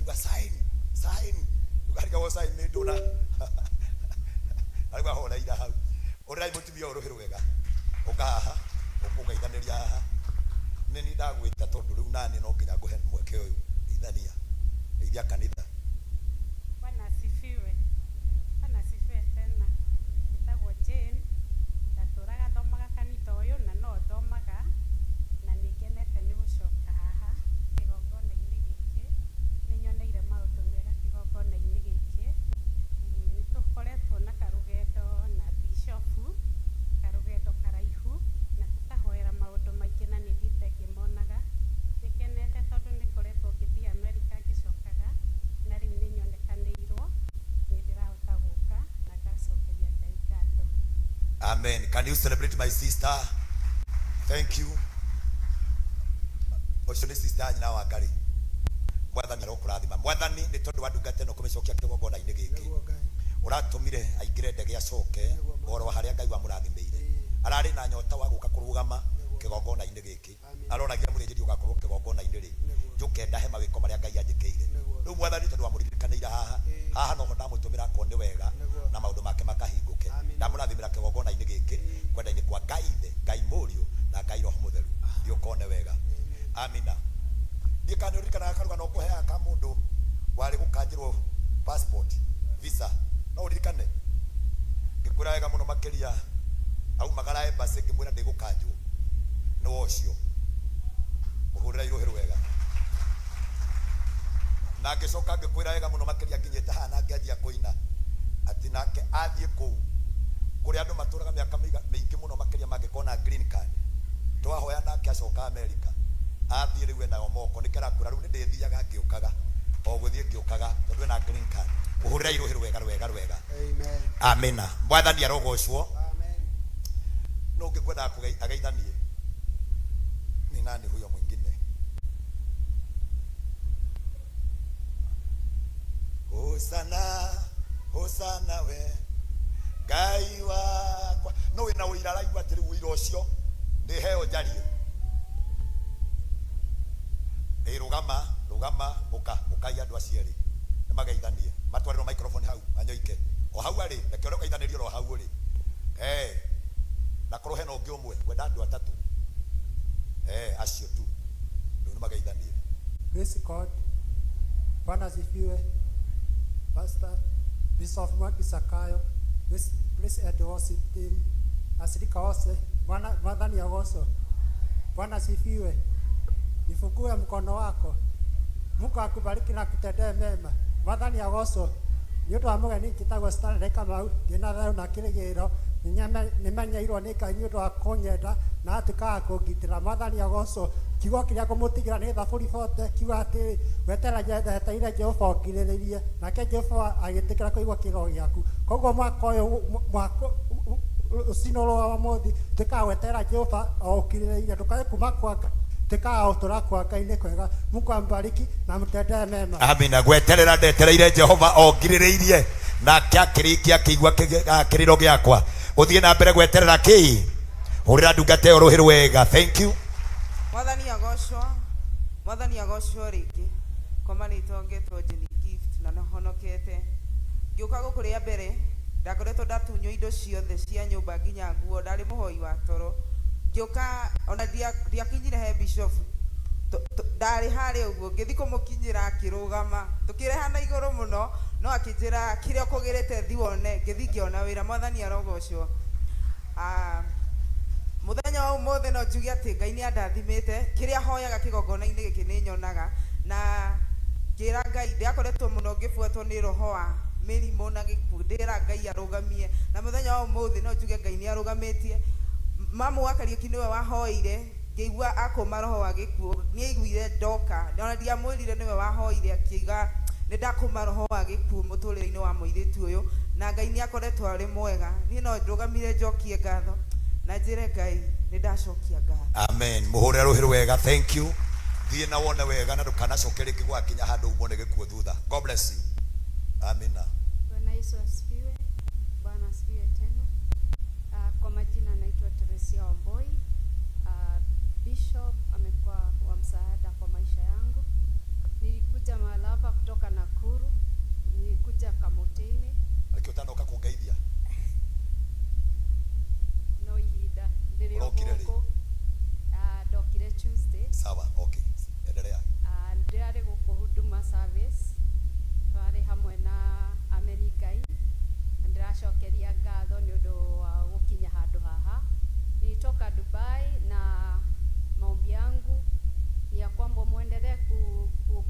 Akiuga sign, sign. Ũkarigagwo sign nĩ ndũna. Arigwa horeire hau. Ũrĩrai mũtumia ũyũ rũhĩ rwega. Ũka haha, ũkũgeithanĩria haha. Nĩ niĩ ndagwĩta tondũ rĩu naniĩ no nginya ngũhe mweke ũyũ. Geithania. Geithia kanitha. Bwana asifiwe. Bwana asifiwe tena. Njĩtagwo Jane, ndatũraga thomaga kanitha ũyũ na no thomaga na nĩ ngenete nĩ gũcoka haha kĩgongona-inĩ gĩkĩ. Nĩ nyoneire maũndũ mega kĩgongona-inĩ gĩkĩ. Nĩ tũkoretwo na karũgendo na bishofu, karũgendo karaihu na tũkahoera maũndũ maingĩ na nĩ thiĩte ngĩmonaga. Nĩ ngenete tondũ nĩ ngoretwo ngĩthiĩ Amerika ngĩcokaga na rĩu nĩ nyonekanĩirwo nĩ ndĩrahota gũka na ngacokeria Ngai ngatho. Amen. Can you celebrate my sister? Thank you. Ũcio nĩ sister nyina wa Ngarĩ. Mwathani arokũrathima. Mwathani nĩ tondũ wa ndungata ĩno kũmĩcokia kĩgongona-inĩ gĩkĩ. Nĩguo Ngai. Ũratũmire aingĩre ndege acoke Nĩguo. oro harĩa Ngai wamũrathimĩire. Ĩĩ. Ararĩ na nyota wa gũka kũrũgama Nĩguo. kĩgongona-inĩ gĩkĩ. Amen. Aroragia mũthĩnjĩri ũgakorwo kĩgongona-inĩ rĩ. Nĩguo. Njũke ndahe mawĩko marĩa Ngai anjĩkĩire. Nĩguo. Rĩu Mwathani tondũ wamũririkanĩire haha. Ĩĩ. Haha noho ndamũtũmĩra akorwo nĩ wega Nĩguo. na maũndũ make makahingũke. Amen. Ndamũrathimĩra kĩgongona-inĩ gĩkĩ Ĩĩ. kwenda-inĩ kwa Ngai Ithe, Ngai Mũriũ na Ngai Roho Mũtheru. Thiĩ ũkone wega. Amen. Amina. Ndiĩ kana nĩ ũririkanaga karũgano ngũheaga ka mũndũ warĩ gũkanjĩrwo passport visa no ũririkane ngĩkwĩra wega mũno makĩria aumagara embassy ngĩmwĩra ndĩgũkanjwo nĩ ũcio mũhũrĩra irũhĩ rwega na ngĩcoka ngĩkwĩra wega mũno makĩria nginyĩte haha na ngĩanjia kũina atĩ nake athiĩ kũu kũrĩa andũ matũraga mĩaka mĩingĩ mũno makĩria mangĩkona green card twahoya nake acoka America athiĩ rĩu enayo moko nĩkĩo arakwĩra rĩu nĩ ndĩthiaga ngĩũkaga o gũthiĩ ngĩũkaga tondũ ena green card mũhũrĩra irũhĩ rwega rwega rwega. Amen. Amina. Mwathani arogocwo. Amen. No ũngĩ kwendaga ageithanie ni nani huyo mwingine? Hosana, hosana we Ngai wakwa. No wĩna ũira araigua atĩ rĩu ũira ũcio nĩ heo njarie. Ĩ rũgama, rũgama, ũka, ũkai andũ acio erĩ nĩ mageithanie matwarĩrwo microphone hau manyoike o hau arĩ reke ũrĩa ũgeithanĩrio oro hau ũrĩ eh na korwo hena ũngĩ ũmwe ngwenda andũ atatũ eh acio tu rĩu nĩ mageithanie. Praise God. Bwana asifiwe. Pastor Bishop Mwangi Zakayo, praise and worship team, ashirika wose, Bwana Mwathani agocwo. Bwana asifiwe. Nifungue mkono wako. Mungu akubariki na akutendee mema. Mwathani agocwo. Nĩ ũndũ wa mũgeni njĩtagwo Stanley Kamau, ndĩna thayũ na kĩrĩgĩrĩro, nĩmenyeirwo nĩ Ngai nĩ ũndũ wa kũnyenda na atuĩka wa kũngitĩra. Mwathani agocwo. Kiugo kĩrĩa ngũmũtigĩra nĩ Thaburi 40 kiuga atĩrĩ, weterera wetereire Jehova ũngirĩrĩrie, nake Jehova agĩtĩkĩra kũigua kĩrĩro gĩaku. Koguo mwaka ũyũ mwaka rũcinĩ rwa ũmũthĩ tuĩkaga gweterera Jehova o ũkirĩrĩirie, ndũkae kuma kwa Ngai, tuĩkaga gũtũra kwa Ngai nĩ kwega. Mungu ambariki na mtendee mema. Amina. Gweterera ndetereire Jehova o ngirĩrĩirie nake akĩrĩkia akĩigua kĩrĩro gĩakwa. Ũthiĩ na mbere gweterera kĩ? Hũrĩra ndungata ĩyo rũhĩ rwega. Thank you. Mwathani agocwo, Mwathani agocwo rĩngĩ. Kwa marĩtwa ngetwo Jenny Gift na nĩhonokete. Ngĩũka gũkũ rĩa mbere ndakoretwo ndatunywo indo ciothe cia nyũmba nginya nguo, ndarĩ mũhoi wa toro. Ngĩũka ona ndiakinyire he bishop, ndarĩ harĩa ũguo ngĩthiĩ kũmũkinyĩra akĩrũgama, tũkĩrehana igũrũ mũno no akĩnjĩra kĩrĩa ũkũgĩrĩte thi wone, ngĩthiĩ ngĩona wĩra. Mwathani arogocwo. Mũthenya wa ũmũthĩ no njuge atĩ Ngai nĩ andathimĩte, kĩrĩa hoyaga kĩgongona-inĩ gĩkĩ nĩ nyonaga, na ngĩra Ngai ndĩrakoretwo mũno ngĩbuatwo nĩ roho wa mĩrimũ na gĩkuũ, ndĩra Ngai arũgamie, na mũthenya wa ũmũthĩ no njuge Ngai nĩ arũgamĩtie. Mamu wa Kariũki nĩwe wahoeire, ngĩigua akũma roho wa gĩkuũ, nĩ aiguire ndoka, ona ndiamwĩrire nĩwe wahoire akiuga nĩ ndakũma roho wa gĩkuũ mũtũrĩre-inĩ wa mũirĩtu ũyũ, na Ngai nĩ akoretwo arĩ mwega. Niĩ no ndũgamire njokie ngatho na njĩre Ngai nĩ ndacokia ngatho. Amen. Mũhũrĩre rũhĩ rwega. Thank you. Thiĩ na wone wega na ndũkanacoke rĩngĩ gwakinya handũ umwo nĩ gĩkuũ thutha. God bless you. Amina. Bwana Yesu asifiwe. Bwana asifiwe tena. Kwa majina naitwa Teresia Wamboi. Bishop amekuwa wa msaada kwa maisha yangu. Nilikuja mahala hapa kutoka Nakuru, nilikuja Kamotini. Reke ũtanoka kũngeithia. No ihinda ndĩrĩ o Ũrokire rĩ? gũkũ. Ah, ndokire Tuesday. Sawa, okay, endelea. Ah, ndĩrarĩ gũkũ Huduma Service, twarĩ hamwe na Ameni Ngai, na ndĩracokeria ngatho nĩ ũndũ wa gũkinya handũ haha. Nilitoka Dubai na maombi yangu ni ya kwamba muendelee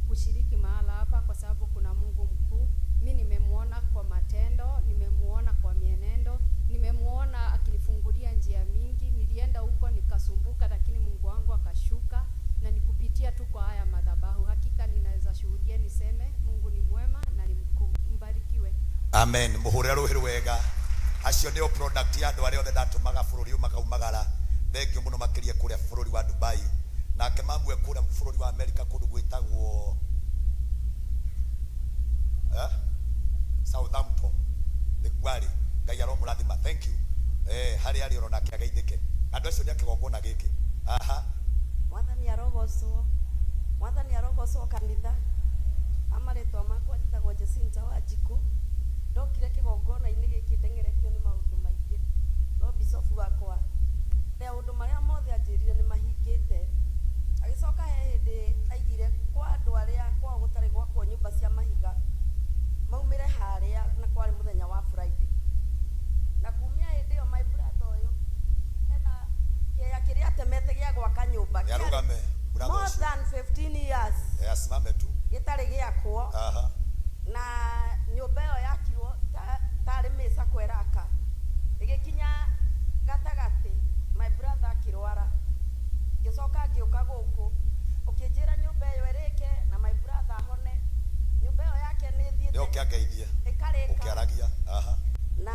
kushiriki mahala hapa kwa sababu kuna Mungu mkuu. Mi nimemuona kwa matendo, nimemuona kwa mienendo, nimemuona akinifungulia njia mingi. Nilienda huko nikasumbuka, lakini Mungu wangu akashuka na nikupitia tu kwa haya madhabahu. Hakika ninaweza shuhudia niseme Mungu ni mwema na ni mkuu. Mbarikiwe. Amen. Muhurĩre rũhĩ rwega. Acio nĩo product ya andũ arĩa othe ndatũmaga bũrũri ũyũ makaumagara. Thengiũ mũno makĩria kũrĩa bũrũri wa Dubai. Nake mamwe kũrĩa bũrũri wa Amerika kũndũ gwĩtagwo eh? Southampton nĩkuo arĩ. Ngai aromũrathima. Thank you. Eh, harĩa arĩ oro nake ageithĩke. Andũ acio nĩ a kĩgongona gĩkĩ. Aha. Mwathani arogocwo. Mwathani arogocwo kanitha. Amarĩtwa makwa njĩtagwo Jacinta Wanjikũ. Ndokire kĩgongona-inĩ gĩkĩ ndeng'eretio nĩ maũndũ maingĩ, no bicobu wakwa maũndũ marĩa mothe anjĩrire nĩ mahingĩte. Agĩcoka he hĩndĩ aigire kwa andũ arĩa kwao gũtarĩ gwakwo nyũmba cia mahiga maumĩre harĩa, na kwarĩ mũthenya wa Friday. Na kumia hĩndĩ ĩyo my brother ũyũ ena kĩea kĩrĩa atemete gĩa gwaka nyũmba Nĩ arũgame brother more ũcio. than 15 years Eh, asimame tu. gĩtarĩ gĩakwo. Aha. Na nyũmba ĩyo yakirwo tarĩ mĩcakwo ĩraka, ĩgĩkinya gatagatĩ my brother akĩrwara. Ngĩcoka ngĩũka gũkũ, ũkĩnjĩra nyũmba ĩyo ĩrĩke na my brother ahone. Nyũmba ĩyo yake nĩ Nĩ ĩthiĩte ũke angeithie. ĩkarĩka. Ũkĩaragia. Aha. Na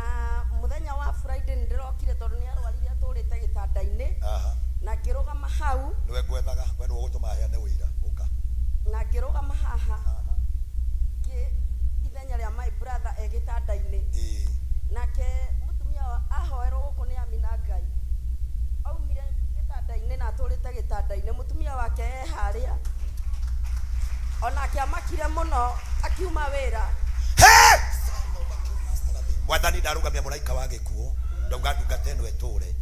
mũthenya wa Friday nĩ ndĩrokire tondũ nĩ arwarire atũrĩte gĩtanda-inĩ. Aha. Na ngĩrũgama hau. Nĩwe ngwethaga, we nĩwe ũgũtũma heane ũira. Ũka. Na ngĩrũgama haha. Aha. Ngĩ ithenya rĩa my brother e gĩtanda-inĩ. Ĩĩ. Nake mũtumia ahoerwo gũkũ nĩ Amina Ngai, aumire gĩtanda-inĩ na atũrĩte gĩtanda-inĩ. Mũtumia wake e harĩa, onake amakire mũno akiuma wĩra. Mwathani ndarũgamia mũraika wa gĩkuũ, ndauga ndungata ĩno ĩtũre,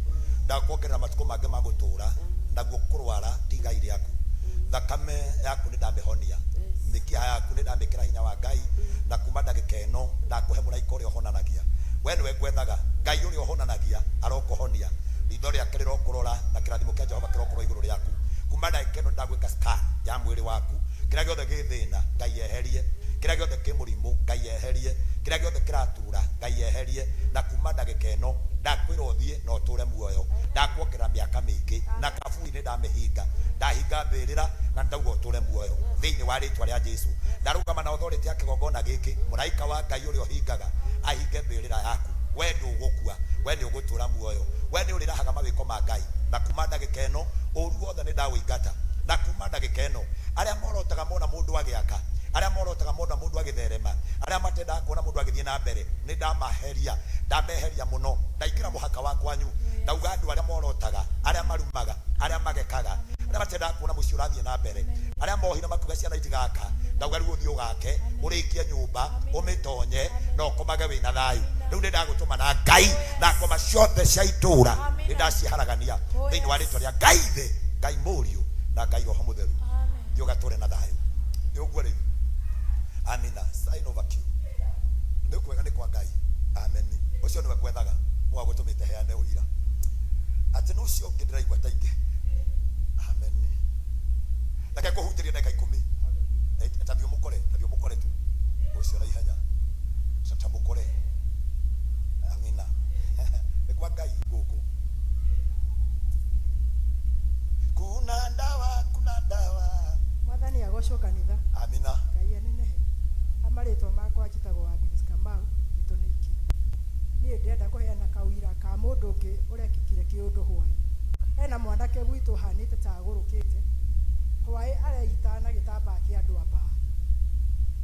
ndakuongerera matukũ mangĩ ma gũtũra, naguo kũrwara ti igai rĩaku. Thakame yaku nĩ ndamĩhonia, mĩkiha yaku nĩ ndamĩkĩra hinya wa Ngai, na kuma ndagĩka ĩno ndakũhe mũraika ũrĩa ũhonanagia. We nĩwe ngwethaga. Ngai ũrĩa ũhonanagia arokũhonia, ritho rĩake rĩrokũrora, na kĩrathimo kĩa Jehova kĩrokorwo igũrũ rĩaku. Kuma ndagĩka ĩno ndagwĩka scan ya mwĩrĩ waku, kĩrĩa gĩothe gĩ thĩna Ngai eherie, kĩrĩa gĩothe kĩ mũrimũ Ngai eherie, kĩrĩa gĩothe kĩratura Ngai eherie. Na kuma ndagĩka ĩno ndakwĩra ũthiĩ na ũtũre muoyo, ndakuongerera mĩaka mĩingĩ, na kaburi nĩ ndamĩhinga, ndahinga mbĩrĩra na ndauga ũtũre muoyo thĩinĩ wa rĩtwa rĩa Jesu. Ndarũgama na authority ya kĩgongona gĩkĩ, mũraika wa Ngai ũrĩa ũhingaga ahinge mbĩrĩra yaku. We ndũgũkua, we nĩ ũgũtũra muoyo, we nĩ ũrĩrahaga mawĩko ma Ngai. Na kuma ndagĩka ĩno ũru wothe nĩ ndaũingata. Na kuma ndagĩka ĩno arĩa morotaga mona mũndũ agĩaka, arĩa morotaga mona mũndũ agĩtherema, arĩa matendaga kuona mũndũ agĩthiĩ na mbere, nĩ ndamaheria, ndameheria mũno. Ndaingĩra mũhaka wa kwanyu, ndauga andũ arĩa morotaga, arĩa marumaga, arĩa magekaga, arĩa matendaga kuona mũciĩ ũrathiĩ na mbere, arĩa mohire makiuga ciana itigaka, ndauga rĩu ũthiĩ ũgake, ũrĩkie nyũmba, ũmĩtonye na ũkomage wĩna thayũ. Rĩu nĩ ndagũtũma na Ngai, na ngoma ciothe cia itũũra nĩ ndaciharagania thĩinĩ wa rĩtwa rĩa Ngai Ithe, Ngai Mũriũ na Ngai Roho Mũtheru. Thiĩ ũgatũre na thayũ. Nĩ ũguo rĩu. Amina. Sign over Q. Nĩ kwega nĩ kwa Ngai. Amen. Ũcio nĩwe ngwethaga, mũgagũtũmĩte heane ũira atĩ nĩ ũcio ũngĩ ndĩraigua ta ingĩ. Amen. Reke ngũhunjĩrie ndagĩka ikũmi. Ta thiĩ ũmũkore, ta thiĩ ũmũkore tu ũcio na ihenya, ta mũkore. Amina. Nĩ kwa Ngai gũkũ. Kuna ndawa, kuna ndawa. Mwathani agocwo kanitha. Amina. Ngai anenehe. Amarĩtwa makwa njĩtagwo Agnes Kamau, witũ nĩ Ikiru. Niĩ ndĩrenda kũheana kawĩra ka mũndũ ũngĩ ũrekĩkire kĩũndũ hwaĩ. Hena mwanake gwitũ ũhanĩte ta agũrũkĩte. Hwaĩ areita na gĩtambaya kĩa andũ a mbaa,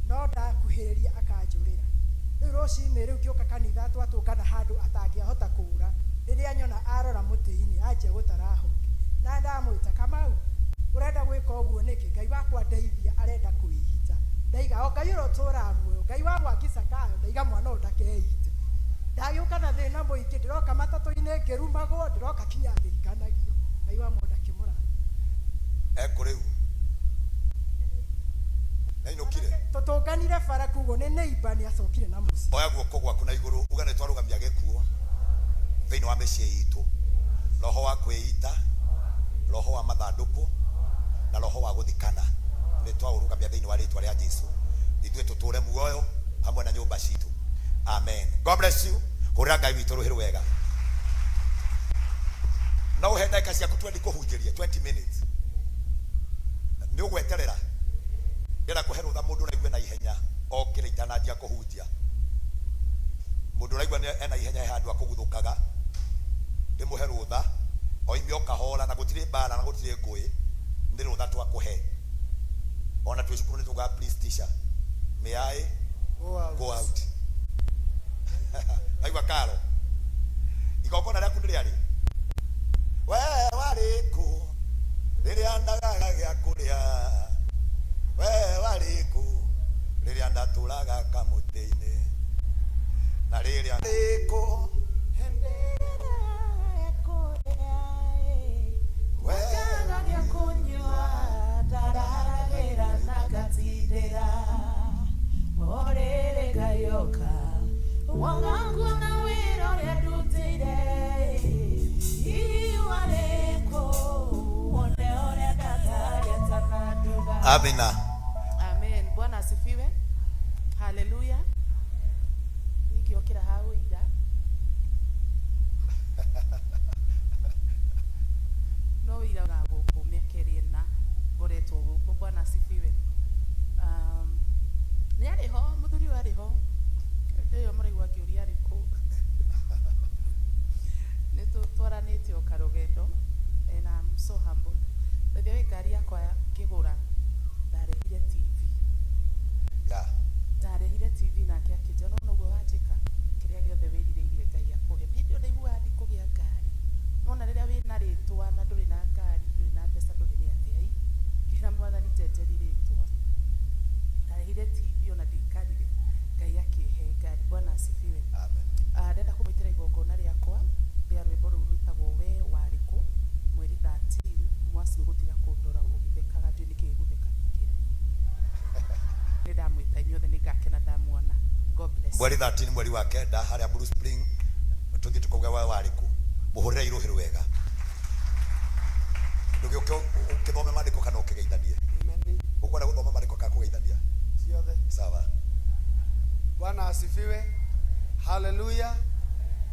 no ndakuhĩrĩria akanjũrĩra. Rĩu rũcinĩ rĩu ngĩũka kanitha twatũngana handũ atangĩahota kũũra. Rĩrĩa nyona arora mũtĩ-inĩ anjia gũtara honge. Na ndamwĩta, Kamau, ũrenda gwĩka ũguo nĩkĩ? Ngai wakwa ndeithia, arenda kwĩita. Ndaiga O Ngai ũrĩa ũtũũraga muoyo, Ngai wa Mwangi Zakayo, ndaiga mwana ũyũ ndakeite. Ndagĩũka na thĩna mũingĩ, ndĩroka matatũ-inĩ ngĩrumagwo, ndĩroka kinya ngĩikanagio. Ngai wa muoyo ndakĩmũrathime. Ekũ rĩu nĩainũkire. Tũtũnganire bara kuguo nĩ neighbor nĩacokire na mũciĩ. Oya guoko gwaku na igũrũ uge nĩtwarũgamia gĩkuũ thĩinĩ wa mĩciĩ itũ, roho wa kwĩita, roho wa mathandũkũ na roho wa gũthikana nĩtwaũrũgamia thĩinĩ wa rĩtwa rĩa Jesu, ithuĩ tũtũre muoyo hamwe na nyũmba citũ. Amen. God bless you. Hũrĩra Ngai witũ rũhĩ rwega. No ũhe ndagĩka ciaku 20 kũhunjĩrie 20 minutes. Nĩ ũgweterera. Ndĩrenda kũhe rũtha mũndũ ũraigua na ihenya okĩre itananjia kũhunjia. Mũndũ ũraigua nĩ ena ihenya he handũ akũguthũkaga ndĩmũhe rũtha oime o kahora na gũtirĩ mbara na gũtirĩ ngũĩ nĩ rũtha twakũhe. Ona twĩ cukuru nĩ tugaga please teacher may I Go out. go out. Waigua karo igongona rĩaku nĩ rĩarĩ we warĩ kũ rĩrĩa ndagaga gĩa kũrĩa we warĩ kũ rĩrĩa ndatũraga kamũtĩ-inĩ na rĩrĩa rĩ kũ we amina. Amen. Bwana asifiwe. Haleluya. Ningĩokĩra ha ũira. No ũira wa gũkũ mĩaka ĩrĩ ĩna ngoretwo gũkũ. Bwana asifiwe. Nĩ arĩ ho, mũthuri ũyũ arĩ ho. Hĩndĩ ĩyo mũraigua ngĩũria arĩ kũ. Nĩ tũtwaranĩte o karũgendo and I'm so humbled. By the way, ngari yakwa ngĩgũra ndarehire TV. Ndarehire TV nake akĩnjĩra no noguo wanjĩka kĩrĩa gĩothe wĩrirĩirie Ngai akũhe. Hĩndĩ ĩyo ndaiguaga ndikũgĩa ngari. Nĩwona rĩrĩa wĩna rĩtwa na ndũrĩ na ngari, ndũrĩ na mbeca, ndũrĩ nĩ atĩa ĩ. Ngĩra mwathani njenjeri rĩtwa. Ndarehire TV ona ndiaikarire. Ngai akĩhe ngari. Bwana asifiwe. Amen. Ndenda kũmwĩtĩra igongona rĩakwa rĩa rwĩmbo rũu rwĩtagwo we warĩ kũ mweri 13 mwaci ũgũtiga kũndora ũgĩthekaga ndiũĩ nĩkĩ gĩgũtheka kĩngĩaria. Nĩ ndamwĩta inyuothe nĩ ngakena ndamuona. God bless. Mweri 13 mweri wa kenda harĩa Blue Spring tũthiĩ tũkauga we warĩ kũ. Mũhũrĩre irũhĩ rwega. Ndũgĩũke ũkĩthome maandĩko kana ũkĩgeithanie. Amen. Ũkwenda gũthoma maandĩko kana kũgeithania? Ciothe. Sawa. Bwana asifiwe. Haleluya.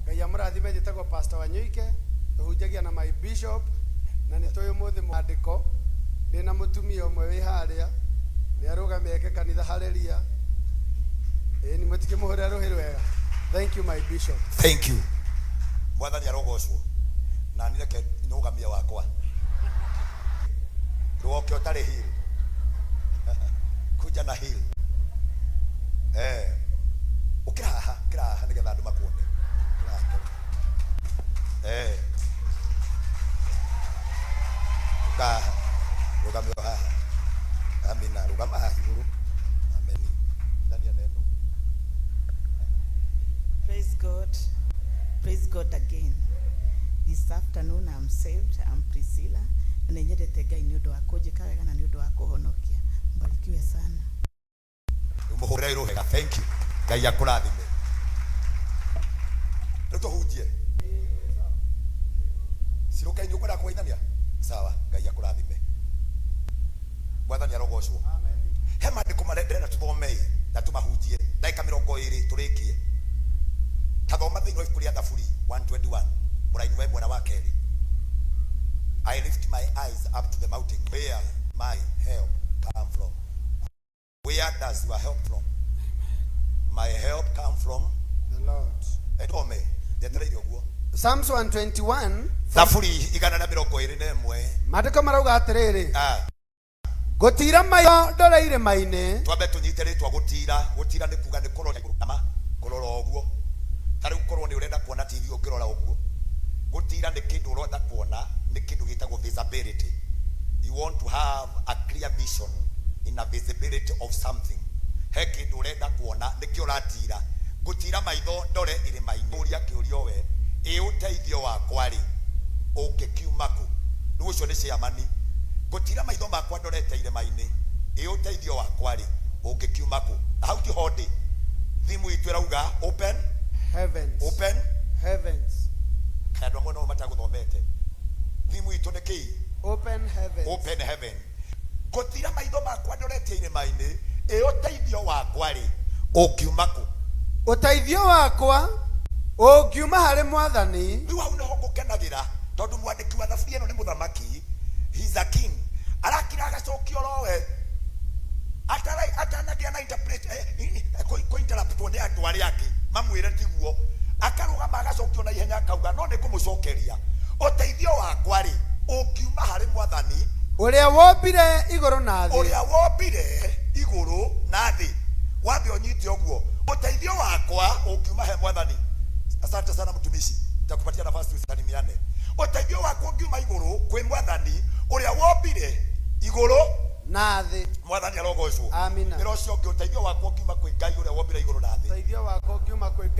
Ngai amũrathime njĩtagwo Pastor Wanyoike tũhunjagia na my bishop na nĩ tũĩ ũmũthĩ mwandĩko ndĩna mũtumia ũmwe wĩ harĩa nĩ arũgamia eke kanitha hareria ĩĩ nĩ mũtikĩmũhũrĩra rũhĩ rwega. Thank you my bishop. Thank you. Mwathani arogocwo. Na niĩ reke nũgamie wakwa. Ndũgoke ũtarĩ heel. Kuja na heel. Ũkĩra haha, ũkĩra haha nĩgetha andũ makuone. Ũkĩra haha. Ũka haha. Rũgamio haha. Amina. Rũgama haha igũrũ. Ameni. Ndania neno. Praise God. Praise God again. This afternoon I'm saved. I'm Priscilla. Na nĩnyendete Ngai nĩ ũndũ wa kũnjĩka wega na nĩ ũndũ wa kũhonokia. Mbarikiwe sana. Mũhũrĩre irũhega. Thank you. Ngai akũrathime. Rĩu tũhunjie. Cirũka-inĩ ũkwenda kũgeithania? Sawa, Ngai akũrathime. Mwathani arogocwo. He maandĩko marĩa ndĩrenda tũthome na tũmahunjie ndagĩka mĩrongo ĩrĩ tũrĩkie. Tathoma thĩinĩ wa ibuku rĩa Thaburi 121 mũraini wa ĩmwe na wa kerĩ. I lift my eyes up to the mountain where my help come from. Where does your help from? My help come from The Lord. Ethome njetereire ũguo. Psalms 121 Thaburi igana na mĩrongo ĩrĩ na ĩmwe. maandĩko marauga atĩrĩrĩ ngũtira maitho ndore irĩma-inĩ Twambe tũnyite rĩtwa gũtira. Gũtira nĩ kuga nĩ kũrora igũrũ nama kũrora ũguo. Ta rĩu korwo nĩ ũrenda kuona TV ũngĩrora ũguo. Gũtira nĩ kĩndũ ũrenda kuona, nĩ kĩndũ gĩtagwo visibility. You want to have a clear vision in a visibility of something. He kĩndũ ũrenda kuona, nĩkĩo ũratira. Ngũtira maitho ndore irĩma-inĩ. Ũria kĩũria we, ĩ ũteithio wakwa rĩ, ũngĩkiuma kũ? Rĩu ũcio nĩ ciamani. Ngũtira maitho makwa ndorete irĩma-inĩ, ĩ ũteithio wakwa rĩ, ũngĩkiuma kũ? Na hau tiho ndĩ. Thimũ itũ ĩrauga open heavens. Open heavens. Kaĩ andũ amwe no matagũthomete. Thimũ itũ nĩ kĩĩ? Open heavens. Open heaven. Ngũtira maitho makwa ndorete irĩma-inĩ, ĩ ũteithio wakwa rĩ, ũngiuma kũ? Ũteithio wakwa ũngiuma harĩ Mwathani. Rĩu hau nĩho ngũkenagĩra, tondũ mwandĩki wa thaburi ĩno nĩ mũthamaki, he's a king. Arakira agacokia orowe atanagĩa na interpret, kũ-interruptwo nĩ andũ arĩa angĩ mamwĩre tiguo. Akarũgama agacokio na ihenya akauga, no nĩ ngũmũcokeria, ũteithio wakwa rĩ, ũngiuma harĩ Mwathani, ũrĩa wombire igũrũ na thĩ. Ũrĩa wombire igũrũ na thĩ. Wambe ũnyite ũguo, ũteithio wakwa ũngiuma he Mwathani. Asante sana mtumishi, nitakupatia nafasi usalimiane. Ũteithio wakwa ũngiuma igũrũ kwĩ Mwathani ũrĩa wombire igũrũ na thĩ. Mwathani arogocwo. Amina. Ĩra ũcio ũngĩ, ũteithio wakwa ũngiuma kwĩ Ngai ũrĩa wombire igũrũ na thĩ. Ũteithio wakwa ũngiuma kwĩ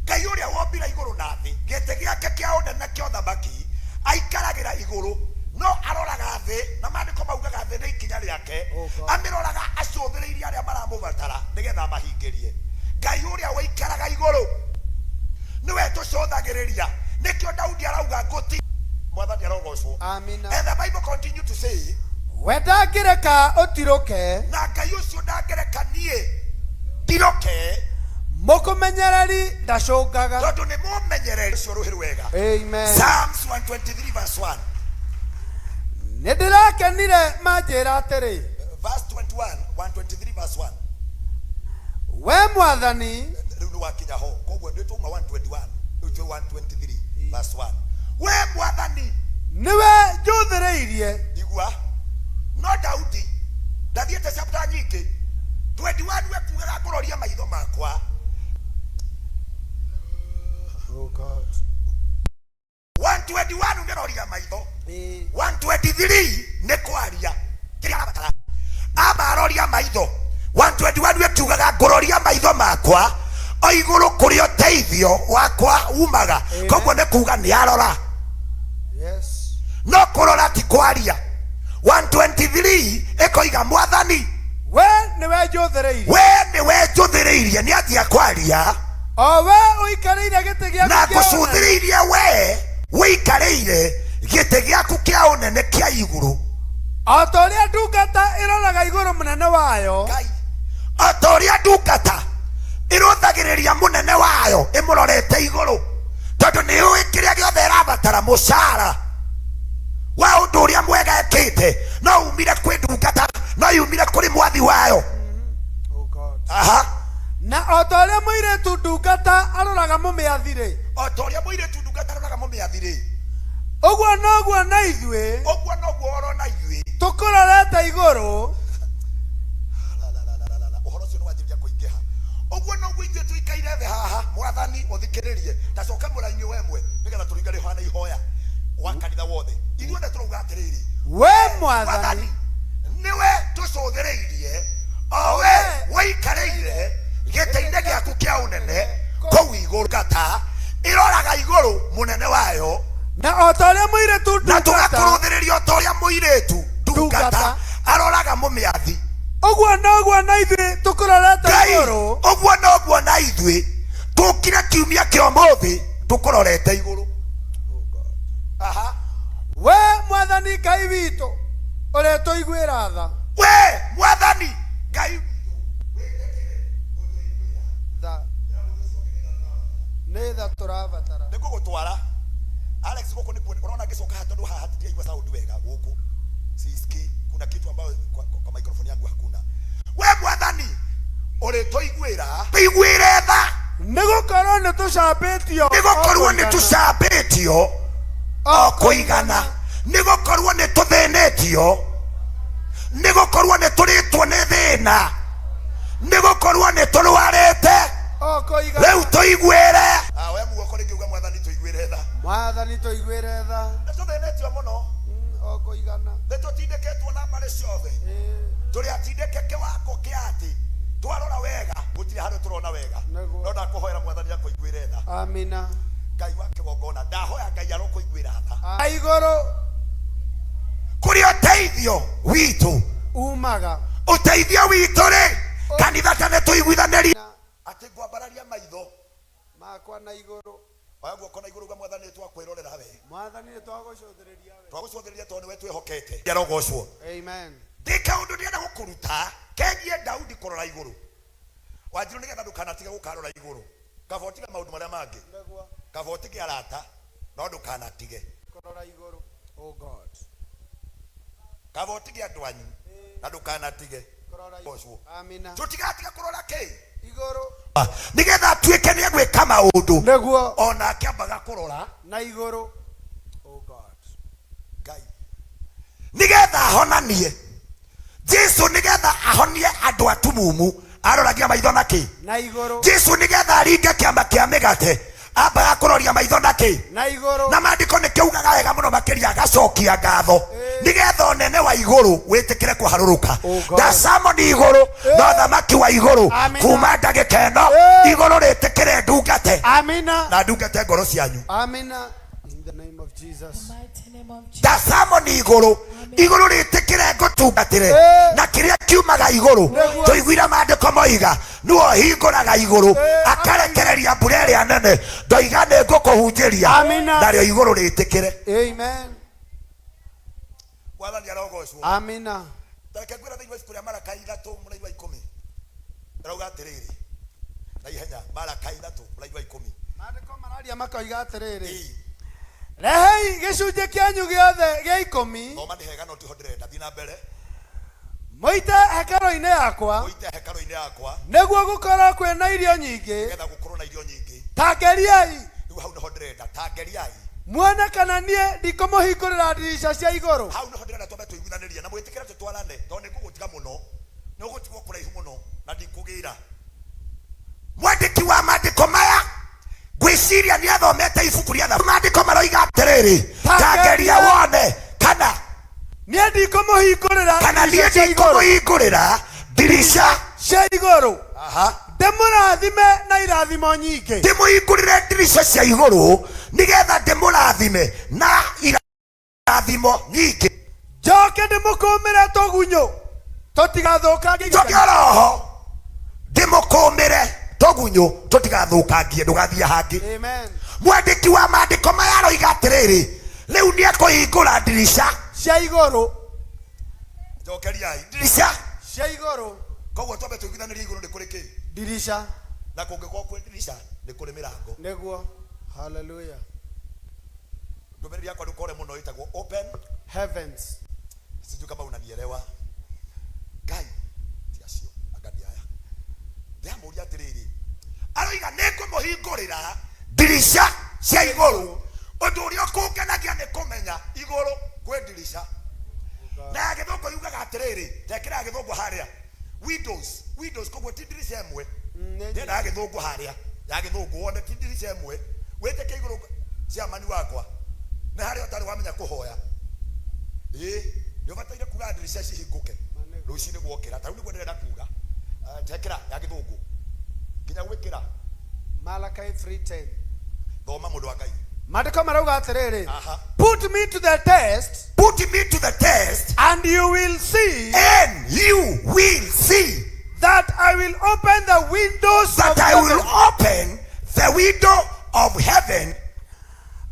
Ngai ũrĩa wombire igũrũ na thĩ. Gĩtĩ gĩake kĩa ũnene kĩa ũthamaki aikaragĩra igũrũ, no aroraga thĩ, na maandĩko maugaga thĩ nĩ ikinya rĩake. Oh God. Amĩroraga acũthĩrĩirie arĩa maramũbatara nĩgetha amahingĩrie. Ngai ũrĩa ũikaraga igũrũ nĩwe tũcũthagĩrĩria. Nĩkĩo Daudi arauga ngũti. Mwathani arogocwo. Amina. And the Bible continue to say, we ndangĩreka ũtirũke, na Ngai ũcio ndangĩreka niĩ ndirũke, mũkũmenyereri ndacũngaga. Tondũ nĩ mũmenyereri ũcio rũhĩ rwega. Amen. Psalms 123 verse 1. Nĩ ndĩrakenire manjĩra atĩrĩ, Verse 21, 123 verse 1. We Mwathani, Rĩu nĩ wakinya ho, koguo nĩ twauma 121, rĩu twĩ 123 verse 1. We Mwathani, nĩwe njũthĩrĩirie. Igua, no Daudi ndathiĩte chapter nyingĩ, 21 we kugaga ngũroria maitho makwa. Oh God. 121 nĩroria maitho, 123 nĩ kwaria kĩrĩa arabatara. Amaroria maitho, 121 we kiugaga ngũroria maitho makwa o igũrũ kũrĩa ũteithio wakwa umaga. Koguo nĩ kuga nĩ arora. Yes. No kũrora ti kwaria. 123 ĩkoiga Mwathani, we nĩwe njũthĩrĩirie, we nĩwe njũthĩrĩirie. Nĩ anjia kwaria. O we ũikarĩire gĩtĩ gĩaku na kĩa ũnene. Ngũcũthĩrĩirie we wĩikarĩire gĩtĩ gĩaku kĩa ũnene kĩa igũrũ. O ta ũrĩa ndungata ĩroraga igũrũ mũnene wayo, Ngai, o ta ũrĩa ndungata ĩrũthagĩrĩria mũnene wayo ĩmũrorete igũrũ, tondũ nĩ ũĩ kĩrĩa gĩothe ĩrabatara, mũcara wa ũndũ ũrĩa mwega ĩkĩte no umire kwĩ ndungata, no yumire kũrĩ mwathi wayo. Oh God. Aha. Na o ta ũrĩa mũirĩtu ndungata aroraga mũmĩathi-rĩ, o ta ũrĩa mũirĩtu ndungata aroraga mũmĩathi-rĩ, ũguo noguo na ithuĩ ũguo noguo orona ithuĩ tũkũrorete igũrũ. La, la, la, la, la, la. Ũhoro ũcio nĩ wanjĩrĩria kũingĩha. Ũguo noguo ithuĩ tũikaire thĩ haha. Mwathani ũthikĩrĩrie, tacoka mũraini wemwe nĩgetha tũringa rĩhana ihoya wa kanitha wothe. Ithuothe tũrauga atĩrĩrĩ, we Mwathani, nĩwe tũcũthĩrĩirie, o we wĩikarĩire gĩtĩ-inĩ gĩaku kĩa ũnene kũu igũrũ. Ngata ĩroraga igũrũ mũnene wayo, na o ta ũrĩa mũirĩtu na ndungata tũgakũrũthĩrĩria o ta ũrĩa mũirĩtu ndungata ndungata aroraga mũmĩathi, ũguo noguo na ithuĩ tũkũrorete Ngai, igũrũ. Ũguo noguo na ithuĩ tũkire kiumia kĩa ũmũthĩ tũkũrorete igũrũ. Aha. We Mwathani Ngai witũ, ũrĩa tũiguĩra tha. We Mwathani Ngai tha nĩ tha tũrabatara. Nĩ ngũgũtwara Alex gũkũ nĩkuo ũrona ngĩcoka haha, tondũ haha hatiraigua sound wega. Gũkũ sisikii, kuna kitu ambayo kwa microphone yangu hakuna. We Mwathani ũrĩ tũiguĩra, tũiguĩre tha, nĩ gũkorwo nĩ tũcambĩtio nĩ gũkorwo nĩ o kũigana. Tũcambĩtio o kũigana, nĩ gũkorwo nĩ tũthĩnĩtio, nĩ gũkorwo nĩ tũrĩtwo nĩ thĩna, nĩ gũkorwo nĩ tũrwarĩte o kũigana. Rĩu tũiguĩre. Ah, we muoko rĩngĩ uga Mwathani tũiguĩre tha. Mwathani tũiguĩre tha. Nĩ tũthĩnĩtio mũno. O kũigana. Nĩ tũtindĩkĩtwo na mbarĩ ciothe. Ĩĩ. Tũrĩ atindĩke kĩwango kĩa atĩ twarora wega. ndikuona wega. Nĩguo. No ndakũhoera mwathani akũiguĩre tha. Amina. Ngai wa kĩgongona ndahoya Ngai arokũiguĩra tha. Na igũrũ Kũrĩa ũteithio witũ umaga. Ũteithio witũ rĩ kanitha tene tũiguithanĩrie atĩ ngwambararia maitho Makwa na igũrũ. Oya guoko na igũrũ uga mwathani nĩ twakwĩrorera we. Mwathani nĩ twagũcũthĩrĩria we. Twagũcũthĩrĩria tondũ nĩwe twĩhokete. Arogocwo. Amen. Ndĩ kaũndũ ndĩrenda gũkũruta kegiĩ Daudi kũrora igũrũ. Wanjiru nĩgetha ndũkanatige gũkarora igũrũ. Kaba ũtige maũndũ marĩa mangĩ. Nĩguo. Kaba ũtige arata no ndũkanatige Kũrora igũrũ. Oh God. Kaba ũtige andũ anyu na ndũkanatige Kũrora igũrũ. Gocwo. Amina. Tũtigatiga kũrora kĩ Igũrũ. Nĩgetha atuĩke nĩ egwĩka maũndũ. Nĩguo. Onake ambaga kũrora Na igũrũ. Oh God. Ngai nĩgetha ahonanie Jesu nĩgetha ahonie andũ atumumu aroragia maitho na kĩ Na igũrũ. Jesu nĩgetha aringe kĩama kĩa mĩgate ambaga kũroria maitho na kĩ Na igũrũ. Na maandĩko nĩ kĩugaga wega mũno makĩria agacokia ngatho nĩgetha ũnene wa igũrũ wĩtĩkĩre kũharũrũka. Oh God. Ndacamoni igũrũ na ũthamaki wa igũrũ Amina. kuma ndagĩka ĩno igũrũ rĩtĩkĩre ndungate Amina. na ndungate ngoro cianyu. Amina. In the name of Jesus. Ndacamoni igũrũ igũrũ rĩtĩkĩre ngũtungatĩre na kĩrĩa kiumaga igũrũ tũiguire maandĩko moiga nĩwe ũhingũraga igũrũ akarekereria mbura ĩrĩa nene ndoiga nĩ ngũkũhunjĩria Amina. narĩo igũrũ rĩtĩkĩre. Amen. Mwathani arogocwo. Amina. Tareke ngwĩra thĩinĩ wa ibuku rĩa Maraka 3:10 rauga atĩrĩrĩ na ihenya Maraka 3:10. Maandĩko mararia makoiga atĩrĩrĩ. Ĩĩ. Rehei gĩcunjĩ kĩanyu gĩothe gĩa ikũmi Thoma nĩ hega no tiho ndĩrenda thiĩ na mbere. Mũite hekarũ-inĩ yakwa Mũite hekarũ-inĩ yakwa nĩguo gũkorwo kwĩna irio nyingĩ. Nĩgetha gũkorwo na irio nyingĩ. Ta ngeriai Rĩu hau nĩho ndĩrenda ta ngeriai muone kana niĩ ndikũmũhingũrĩra ndirica cia igũrũ. Hau nĩho ndĩrenda twambe tũiguithanĩrie na mwĩtĩkĩre tũtwarane tondũ nĩ ngũgũtiga mũno nĩ ũgũtigwo kũraihu mũno na ndikũgĩra. Mwandĩki wa maandĩko maya ngwĩciria nĩ athomete ibuku rĩa tha maandĩko maroiga atĩrĩrĩ ta ngeria wone kana niĩ ndikũmũhingũrĩra kana niĩ ndirica cia igũrũ ndikũmũhingũrĩra ndirica cia igũrũ Aha. Ndĩmũrathime na irathimo nyingĩ. Ndĩmũhingũrĩre ndirica cia igũrũ nĩgetha ndĩmũrathime na irathimo nyingĩ. Njoke ndĩmũkũmĩre tũgunyũ tũtigathũkangie. Njoke oroho ndĩmũkũmĩre tũgunyũ tũtigathũkangie ndũgathiĩ hangĩ. Amen. Mwandĩki wa maandĩko maya aroiga atĩrĩrĩ rĩu nĩ ekũhingũra ndirica cia igũrũ. Njokeriai ndirica cia igũrũ. Koguo twambe tũiguithanĩrie igũrũ nĩ kũrĩ kĩ? Ndirica. Na kũngĩkorwo kwĩ ndirica nĩ kũrĩ mĩrango. Nĩguo. Hallelujah. Ndũmĩrĩri yakwa ndũkore mũno ĩtagwo open heavens. Sijui kama unanielewa. Ngai ti acio anga nĩ aya. Ndĩramũria atĩrĩrĩ aroiga nĩ ngũmũhingũrĩra ndirica cia igũrũ. Ũndũ ũrĩa ũkũngenagia nĩ kũmenya igũrũ kwĩ ndirica. Na ya gĩthũngũ yugaga atĩrĩrĩ tekĩra ya gĩthũngũ harĩa windows windows koguo ti ndirica ĩmwe. Ndĩrenda ya gĩthũngũ harĩa ya gĩthũngũ wone ti ndirica ĩmwe wĩtĩke igũrũ ciamani wakwa nĩ harĩa ũtarĩ wamenya kũhoya. Ĩĩ nĩ ũbataire kuga ndirica cihingũke rũcinĩ gwokĩra ta rĩu nĩguo ndĩrenda kuga. Tekĩra ya gĩthũngũ nginya gwĩkĩra Malachi 3:10. Thoma mũndũ wa Ngai. Maandĩko marauga atĩrĩrĩ. Aha. Put me to the test. Put me to the test. And you will see. And you will see. That I will open the windows That of I will heaven. open the window of heaven.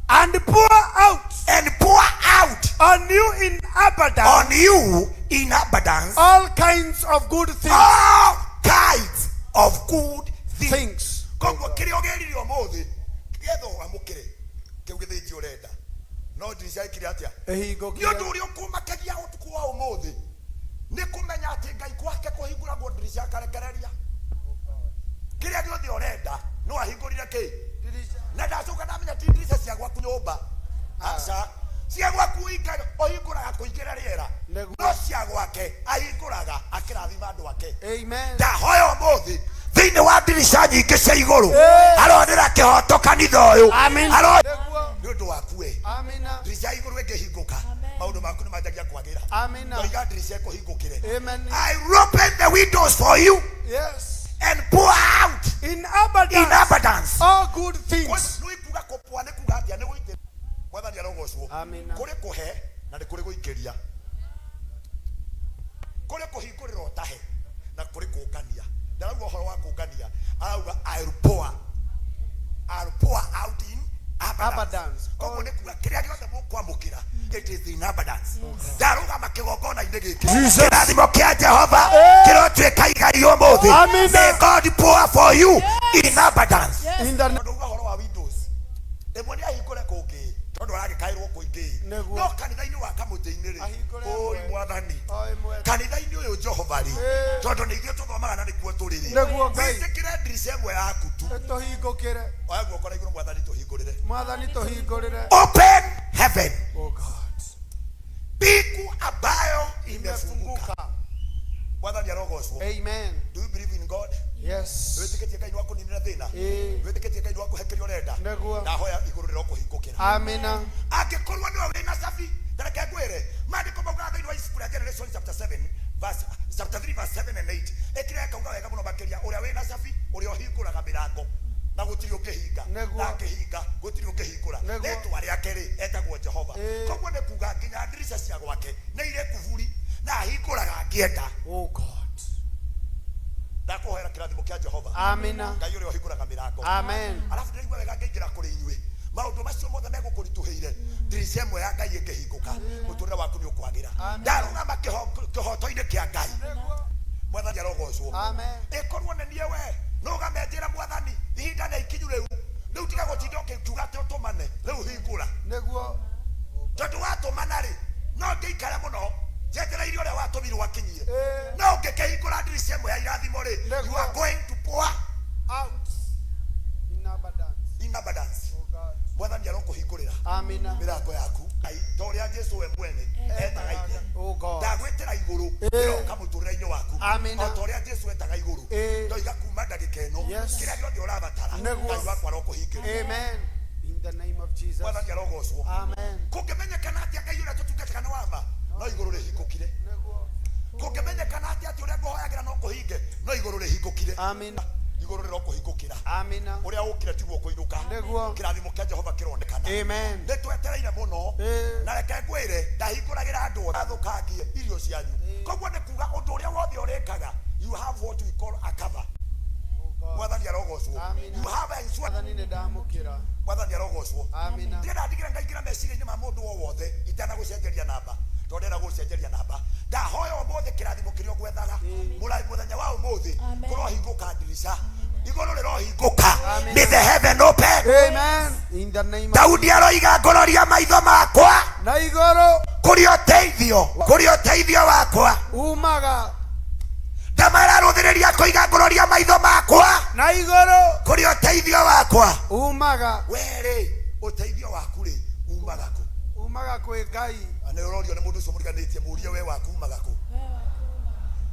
And pour out. And pour out. On you in abundance. On you in abundance. All kinds of good things. All kinds of good things. Things. Koguo kĩrĩa ũgerire ũmũthĩ getha ũamũkĩre kĩu gĩthĩnji ũrenda no ndirica ĩkire atĩa? Ĩhingũkire. Nĩ ũndũ ũrĩa ũkũmakagia ũtukũ wa ũmũthĩ nĩ kũmenya atĩ Ngai gwake kũhingũragwo ndirica akarekereria kĩrĩa gĩothe ũrenda no ahingũrire kĩ na ndacoka ndamenya ti ndirica cia gwaku nyũmba aca cia gwaku ũhingũraga kũingĩra rĩera no cia gwake ahingũraga akĩrathima andũ ake. Amen. Ndahoya ũmũthĩ thĩinĩ wa ndirica nyingĩ cia igũrũ aronera kĩhoto kanitha ũyũ. Amen. Nĩ ũndũ waku we. Amina. Ndirica ya igũrũ ĩngĩhingũka maũndũ maku nĩ manjagia kwagĩra. Amina. Ndoiga ndirica ĩkũhingũkĩre. Amen. I will open the windows for you. Yes. And pour out. In In abundance. abundance. All good things. Nĩ kuga kũpwa nĩ kuga atĩa? Nĩ gũitĩ. Mwathani arogocwo. Amina. Kũrĩ kũhe na nĩ kũrĩ gũikĩria, kũrĩ kũhingũrĩra ũtahe na kũrĩ kũngania. Ndarauga ũhoro wa kũngania, arauga I'll pour, I'll pour out in abundance. Abundance. Koguo nĩ kuga kĩrĩa gĩothe mũkwamũkĩra, it is in abundance. Ndarũgama kĩgongona-inĩ gĩkĩ, kĩrathimo kĩa Jehova kĩrotuĩka igai ũmũthĩ. Amina. May God pour for you in abundance. In the Tondũ uga ũhoro wa windows ĩmwe nĩ ahingũre kũngĩ, tondũ aragĩkaĩrwo kũingĩ. Nĩguo. No kanitha-inĩ wa kamũtĩ-inĩ rĩ, Ahingũre ũi ĩmwe. Mwathani, O ĩmwe. kanitha-inĩ ũyũ Jehova rĩ, Ĩĩ. tondũ nĩ ithuĩ tũthomaga na nĩkuo tũrĩ rĩ, Nĩguo Ngai. wĩtĩkĩre ndirica ĩmwe yaku tu. Tũhingũkĩre. Oya guoko na igũrũ, Mwathani tũhingũrĩre. Mwathani tũhingũrĩre. Open heaven. Oh God. Mbingu ambayo imefunguka. Imefunguka. Mwathani arogocwo. Amen. Do you believe in God? Yes. Wĩtĩkĩtie Ngai nĩ wakũninĩra thĩna? Ĩĩ. Wĩtĩkĩtie Ngai nĩ wakũhe kĩrĩa ũrenda? Nĩguo. Ndahoya igũrũ rĩrokũhingũkĩra. Amina. Angĩkorwo nĩwe wĩna cabi, tareke ngwĩre maandĩko maugaga thĩinĩ wa ibuku rĩa Generation chapter 7 verse, chapter 3 verse 7 and 8, ĩkĩrĩa ĩkauga wega mũno makĩria, ũrĩa wĩna cabi, ũrĩa ũhingũraga mĩrango na gũtirĩ ũngĩhinga, Nĩguo. na angĩhinga gũtirĩ ũngĩhingũra. Nĩguo. Rĩtwa rĩake rĩ, etagwo Jehova. Ĩĩ. Koguo nĩ kuga nginya ndirica cia gwake nĩ irĩ kuburi na ahingũraga angĩenda. Oh God. Ndakũhoera kĩrathimo kĩa Jehova. Amina. Ngai ũrĩa ũhingũraga mĩrango. Amen. Arabu ndĩraigua wega ngĩingĩra kũrĩ inyuĩ, maũndũ macio mothe megũkũritũhĩire, ndirica ĩmwe ya Ngai ĩngĩhingũka, mũtũrĩre waku nĩ ũkwagĩra. Ndarũgama kĩhoto-inĩ kĩa Ngai. Mwathani arogocwo. Amen. Ĩkorwo nĩ niĩ we nũgame njĩra, Mwathani, ihinda nĩ ikinyu rĩu, rĩu tiga gũtinda ũkĩkiuga atĩ ũtũmane, rĩu hingũra. Nĩguo. Tondũ watũmana rĩ, no ngĩikare mũno njetereire ũrĩa watũmirwo akinyie. Ĩĩ. No ũngĩkĩhingũra ndirica ĩmwe ya irathimo rĩ, Nĩguo. you are going to pour Out. In abundance. in abundance. Oh God. Mwathani arokũhingũrĩra Amina. mĩrango yaku. Ngai, ta ũrĩa Jesu we mwene etaga igũrũ, Oh God. ndagwĩtĩra igũrũ Ĩĩ. ĩroka mũtũrĩre-inĩ waku. Amina. O ta ũrĩa Jesu etaga igũrũ, Ĩĩ. ndoiga kuma ndagĩka ĩno, Yes. kĩrĩa gĩothe ũrabatara, Nĩguo. Ngai wakwa arokũhingĩria. Amen. In the name of Jesus. Mwathani arogocwo. Amen. Kũngĩmenyekana atĩa Ngai ũrĩa tũtungataga nĩ wama? No igũrũ rĩhingũkire. Nĩguo. Kũngĩmenyekana atĩa atĩ ũrĩa ngũhoyagĩra no kũhinge? No igũrũ rĩhingũkire. Amina. Igũrũ rĩrokũhingũkĩra. Amina. Ũrĩa ũkire tiguo kũinũka. Nĩguo. Kĩrathimo kĩa Jehova kĩronekana. Amen. Nĩ twetereire mũno. Ĩĩ. Na reke ngwĩre, ndahingũragĩra andũ athũkangie irio cianyu. Koguo nĩ kuga ũndũ ũrĩa wothe ũrĩkaga, you have what we call a cover. Oh God. Mwathani arogocwo. Amina. You have a insurance. Mwathani nĩ ndamũkĩra. Mwathani arogocwo. Amina. Ndĩrenda ndigĩre ndaingĩra meciria-inĩ ma mũndũ o wothe itanagũcenjeria namba, tondũ ndĩrenda gũcenjeria namba. Ndahoya ũmũthĩ kĩrathimo kĩrĩa ũgwethaga mũthenya wa ũmũthĩ kũrohingũka ndirica, igũrũ rĩrohingũka. Amen. May the heaven open. Amen. In the name of Daudi aroiga, ngororia maitho makwa na igũrũ kũrĩ ũteithio, kũrĩ ũteithio wakwa umaga. Ndamararũthĩrĩria kũiga, ngororia maitho makwa Na igũrũ kũrĩ ũteithio wakwa umaga. Werĩ ũteithio waku rĩ, umaga kũ? Umaga kwĩ Ngai. Nĩ ũrorio nĩ mũndũ ũcio mũriganĩtie, mũrie, we waku umaga kũ?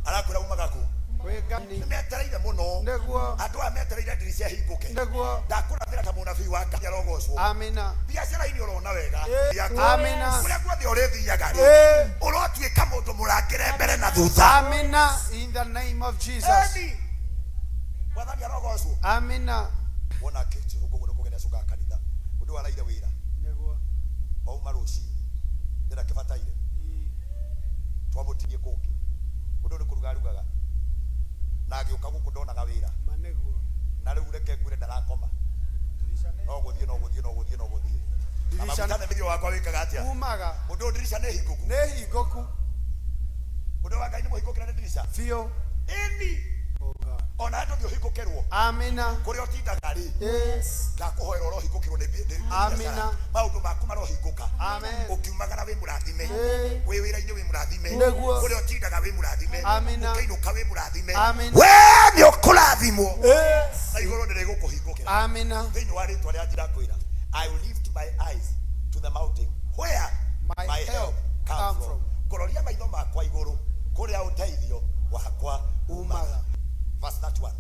Arakwĩra umaga kũ? Kwĩ Ngai. Nĩ metereire mũno. Nĩguo. Andũ aya metereire ndirica hingũke. Nĩguo. Ndakũrathĩra ta mũnabii wa Ngai arogocwo. Amina. Biacara-inĩ ũrona wega. Ĩĩ. Yaku. Amina. Kũrĩa guothe ũrĩthiaga rĩ, Ĩĩ. ũrotuĩka mũndũ mũrangĩre mbere na thutha. Amina. In the name of Jesus. Eni. Mwathani arogocwo. Amina. Wona kĩcũngũ guo nĩkũgenia cũngaga kanitha mũndũ araire wĩra. Nĩguo. Wauma rũcinĩ ndĩra kĩbataire twamũtigie kũngĩ, mũndũ nĩ kũruga arugaga na agĩũka gũkũ ndonaga wĩra. Ma nĩguo. Na rĩu reke ngwĩre, ndarakoma, no gũthiĩ, no gũthiĩ, no gũthiĩ, no gũthiĩ na Ndirica maguta nĩ mĩthio wakwa wĩkaga atĩa? Umaga. Mũndũ ũyũ ndirica nĩ hingũku. Nĩ hingũku. Mũndũ wa Ngai nĩ mũhingũkĩre nĩ ndirica. Biũ. Ĩni. Oh God. Ona ndũthiĩ ũhingũkĩrwo. Amina. Kũrĩa ũtindaga rĩ, Ĩĩ. ndakũhoera ũrohingũkĩrwo nĩ Amina. biacara. Maũndũ maku marohingũka. Amen. Ũkiumagara wĩ mũrathime. Ĩĩ. Wĩ wĩra-inĩ wĩ mũrathime. Nĩguo. Kũrĩa ũtindaga wĩ mũrathime. Amina. Ũkĩinũka wĩ mũrathime. Amina. We nĩ ũkũrathimwo Ĩĩ. na igũrũ nĩ rĩgũkũhingũkĩra. Amina. Thĩinĩ wa rĩtwa rĩa njĩra kwĩra, I will lift my eyes to the mountain where My my help help come come from. from. Ngororia maitho makwa igũrũ kũrĩa ũteithio wakwa umaga. Umaga. Verse 31.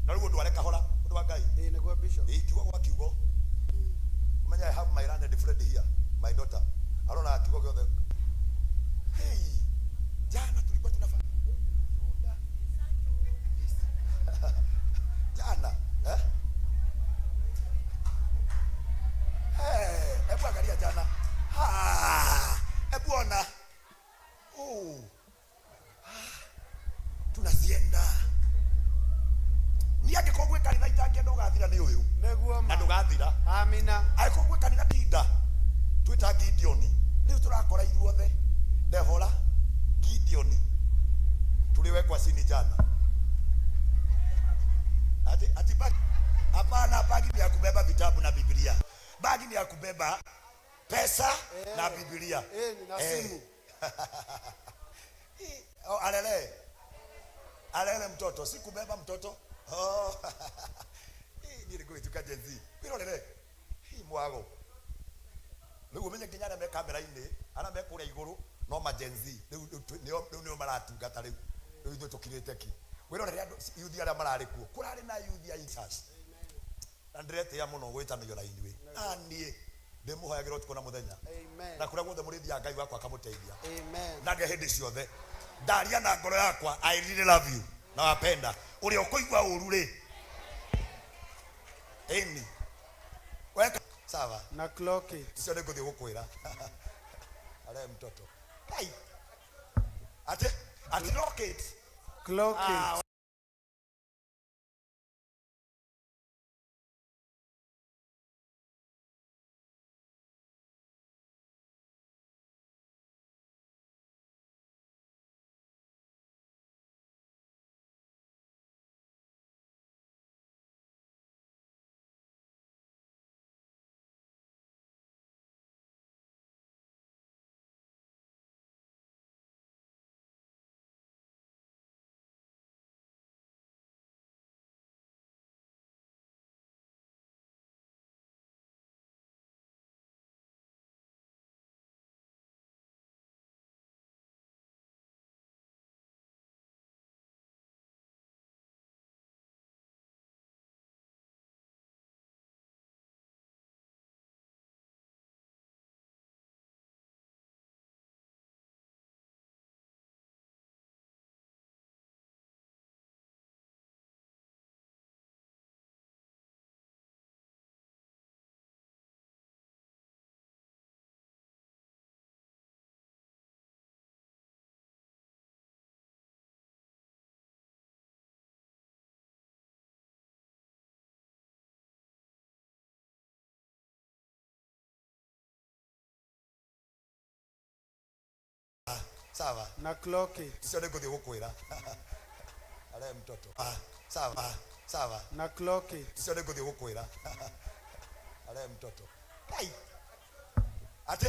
Na rĩu ũndũ are kahora, ũndũ wa Ngai. Ĩĩ nĩguo, Bishop. Ĩ, kiugo gwa kiugo, ũmenye I have my learned friend here, my daughter, arona kiugo gĩothe. Hey, jana tulikuwa tunafanya. Wathira. Amina. Angĩkorwo gwĩ kanitha tinda twĩta Gideoni, rĩu tũrakora ithuothe Debora, Gideoni tuliwekwa chini jana. Ati ati bagi, hapana, bagi ni ya kubeba vitabu na Biblia, bagi ni ya kubeba pesa na Biblia. Eh, na simu. Oh, alele alele mtoto, si kubeba mtoto. Oh. Hii ni gwĩtuka Gen Z kwĩrorere hii mwago rĩu ũmenye nginya arĩa me kamera-inĩ, arĩa me kũrĩa igũrũ no ma Gen Z rĩu, rĩu nĩo maratungata rĩu. Rĩu ithuĩ tũkirĩte ki. Wĩrorere andũ yuthi arĩa mararĩ kuo, kũrarĩ na yuthi a Jesus, na ndĩretĩĩa mũno gwĩtanĩrio na inyuĩ, na niĩ ndĩmũhoyagĩra ũtukũ na mũthenya. Amen. Na kũrĩa guothe mũrĩthiaga Ngai wakwa akamũteithia. Amen. Na hĩndĩ ciothe ndaria na ngoro yakwa, I really love you, na wapenda ũrĩa ũkũigua ũru rĩ ĩni weka sawa. Na clock it. Icio nĩ ngũthiĩ gũkwĩra are mtoto. Kai. Ati ati lock it. Clock Ah, it. Sawa. Na clock it. Icio nĩ ngũthiĩ gũkwĩra are mtoto. Ah, sawa. Ah, sawa. Na clock it. Icio nĩ ngũthiĩ gũkwĩra are mtoto. Kai. Ati